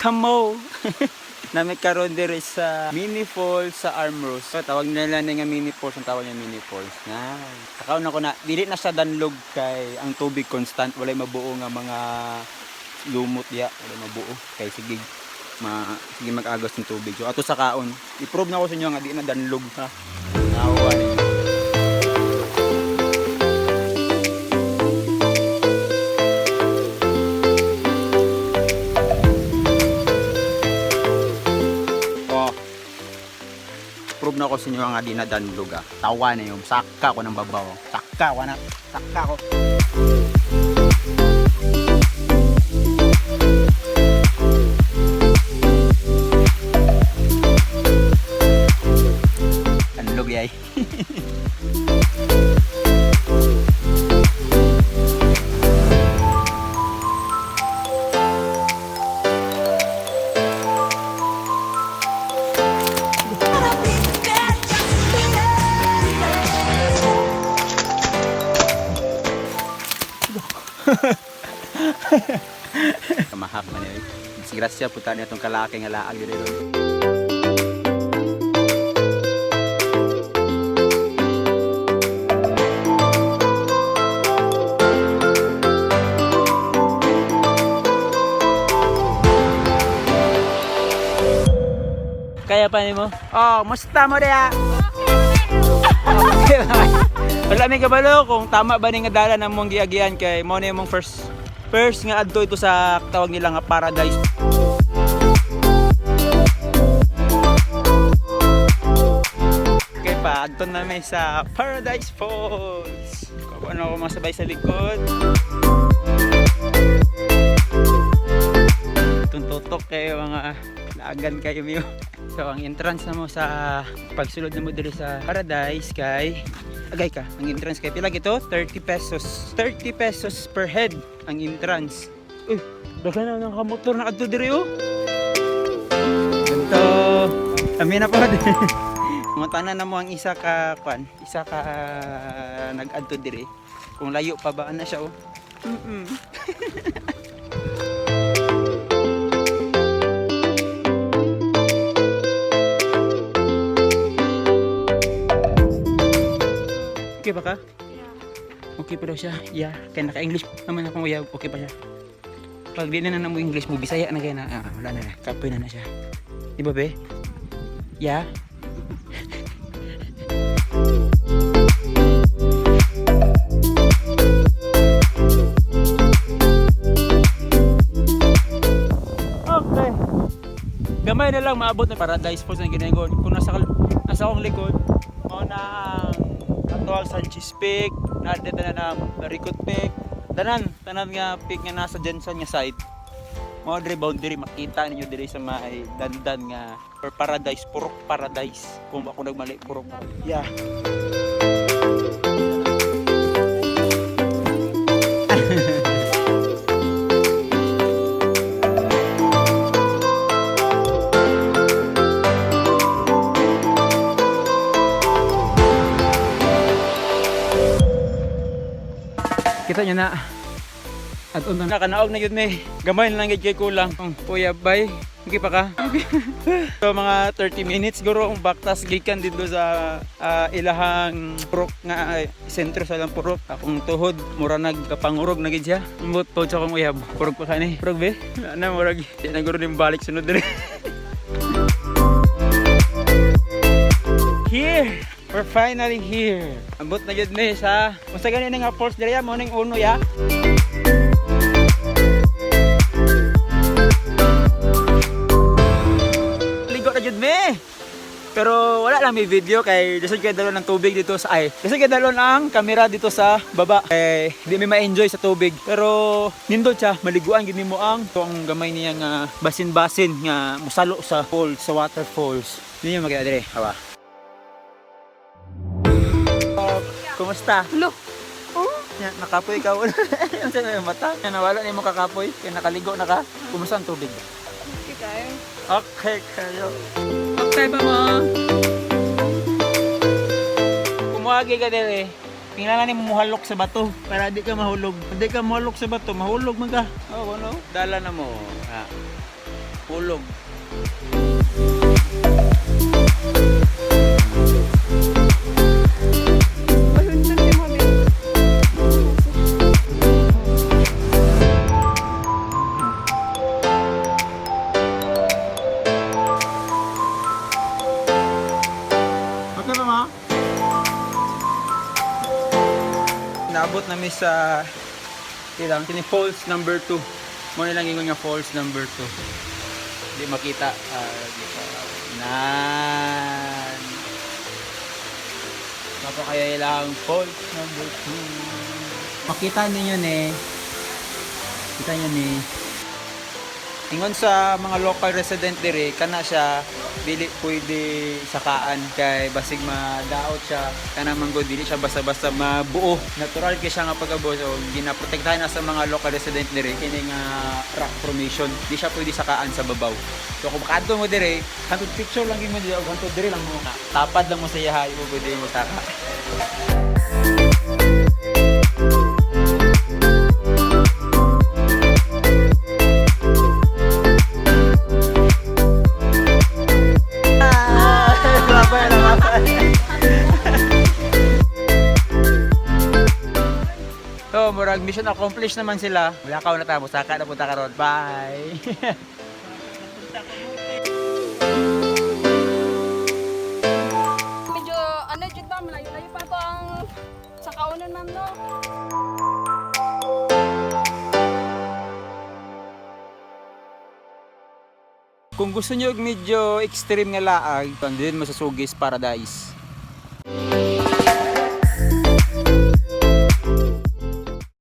Kamo. Nami karon diri sa Mini Falls sa Armros. So, tawag nila na nga Mini Falls, ang tawag niya Mini Falls. Na. Sakaw na ko na dili na siya danlog kay ang tubig constant, walay mabuo nga mga lumot diya, walay mabuo kay sige ma sige mag-agos ng tubig. So ato sa kaon, i-prove na ko sa inyo nga di na danlog ha. Nawa ninyo. Oh. Prove na ko sa inyo nga di na danlog ah. Tawa na yung saka ko ng babaw. Saka ko na. Saka ko. Danlog yay. Kamahak man yun. Disgrasya po tayo itong kalaki nga laag dito. Kaya pa nimo? Oh, musta mo diya? Okay lang. Wala may kabalo kung tama ba ni nga dala ng mong giagian kay mo na imong first first nga adto ito sa tawag nila nga paradise. Okay pa, adto na may sa Paradise Falls. Kung ano ako masabay sa likod. Itong tutok kayo mga laagan kayo miyo. So ang entrance na mo sa pagsulod na mo diri sa Paradise kay agay ka, ang entrance kay pila gito? 30 pesos. 30 pesos per head ang entrance. Uy, daghan na ng kamotor na adto diri oh. Ganto. Kami na pod. Mutanan na mo ang isa ka kwan, isa ka nag-adto diri. Kung layo pa ba ana siya oh. Okay ba ka? Yeah. Okay pa daw siya. Yeah. Kaya naka-English naman akong uyab. Okay pa siya. Pag di na na mo English mo, Bisaya na kaya na. Ah, wala na na. Kapoy na na siya. Di ba, be? Yeah? Okay. Gamay na lang maabot na Paradise Falls na ginagon. Kung nasa akong likod, mao na ang Atual Sanchez Peak, naadto na na Marikot Peak. Tanan, tanan nga peak nga nasa Jensen nga side. Mao diri boundary makita ninyo diri sa may dandan nga or Paradise, Purok Paradise. Kung ako nagmali, Purok. Yeah. Kita nyo na. At unang nakanaog na yun may gamay na lang gid kay kulang. Ang kuya bay, okay pa ka? So mga 30 minutes guro ang baktas gikan dito sa ilahang purok nga ay, sentro sa ilang purok. Akong tuhod mura nagkapangurog na gid siya. Ambot pod sa akong uyab. Purok pa kani. Purok be. Na murag di na guro ning balik sunod diri. Here. We're finally here. Ambot na gid ni sa unsa gani ni nga falls diri ya mo ning uno ya. Ligo na jud me. Pero wala lang may video kay lisod kay dalon ng tubig dito sa ay. Lisod kay dalon ang kamera dito sa baba. Kay di mi ma-enjoy sa tubig. Pero nindot siya, maliguan gid nimo ang to ang gamay niya nga basin-basin nga musalo sa falls, sa waterfalls. Ninyo makita dire, hawa. Oh, kumusta? Hello. Oh, Ya, nakapoy ka wala. Unsa na yung mata? Ya, nawala na imong kakapoy kay nakaligo na ka. Kumusta ang tubig? okay kayo. Okay kayo. Okay ba mo? Kumuagi ka dili. Tingnan ni muhalok sa bato para di ka mahulog. Hindi ka mahulog sa bato, mahulog man ka. Oh, ano? Dala na mo. Ah. Hulog. Mahuntan ni mami. Okay ba, ma? Naabot nami sa ilang kini falls number 2. Mo na lang ingon nga falls number 2. Di makita. Ah, di pa. Nan. Mapo kaya ilang falls number 2. Makita ninyo ni. Kita niyo ni. Ingon sa mga local resident dire, kana siya dili pwede sakaan kay basig madaot siya, kana man gud dili siya basta-basta mabuo. Natural kay siya nga pagkabuo, so ginaprotektahan na sa mga local resident dire kini nga rock formation. Di siya pwede sakaan sa babaw. So kung makaadto mo dire, hantod picture lang gyud mo dire og hantod dire lang mo. Tapad lang mo sa iyaha, mo pwede mo saka. Labay, labay. So, murag mission accomplished naman sila. Wala ka na tamo, saka na punta karon. Bye. Medyo, ano, jud ma'am, layo-layo pa to ang sa kaunan, ma'am, no? Kung gusto niyo og medyo extreme nga laag, din mo sa Sugis Paradise.